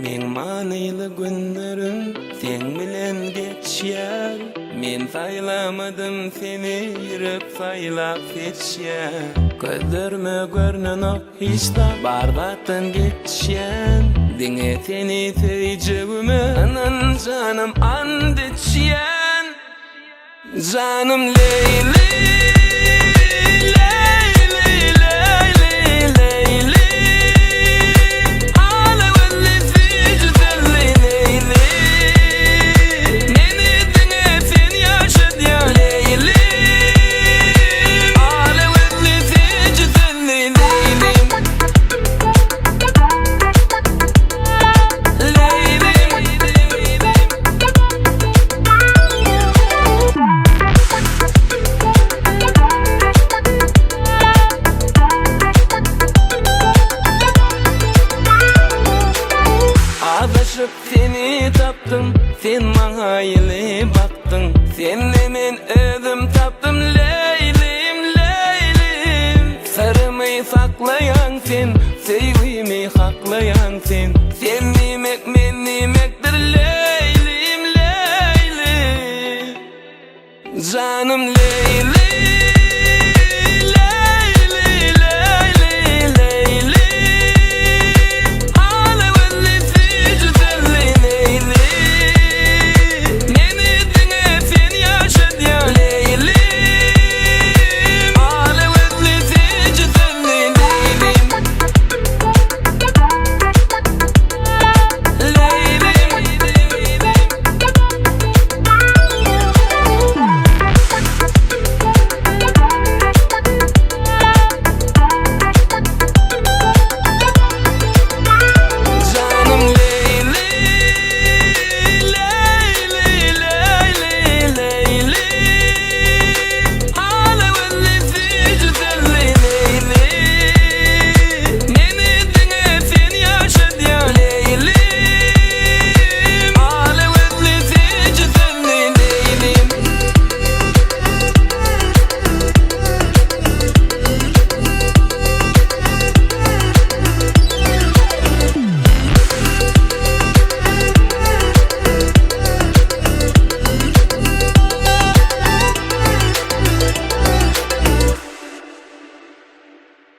Meň manyly günlerim seň bilen geçýär Men saýlamadym seni ýürek saýlap seçýär Gözlerime görnenok hiç zat bar zatdan geçýän Diňe seni söýjegime ynan janym and içýän Janym Leýli, Leýli, Leýli, Leýli Ala gözli süýji sözli Leýli Meni diňe sen ýaşadýaň Leýli Ala gözli süýji sözli Leýlim Leýlim Azaşyp seni tapdym, sen maňa ýyly bakdyň. Sende men özüm tapdym Leýlim, Leýlim. Syrymy saklaýaň sen, söýgimi haklaýaň sen. Sen diýmek men diýmekdir Leýlim, Leýlim. Janym Leýlim.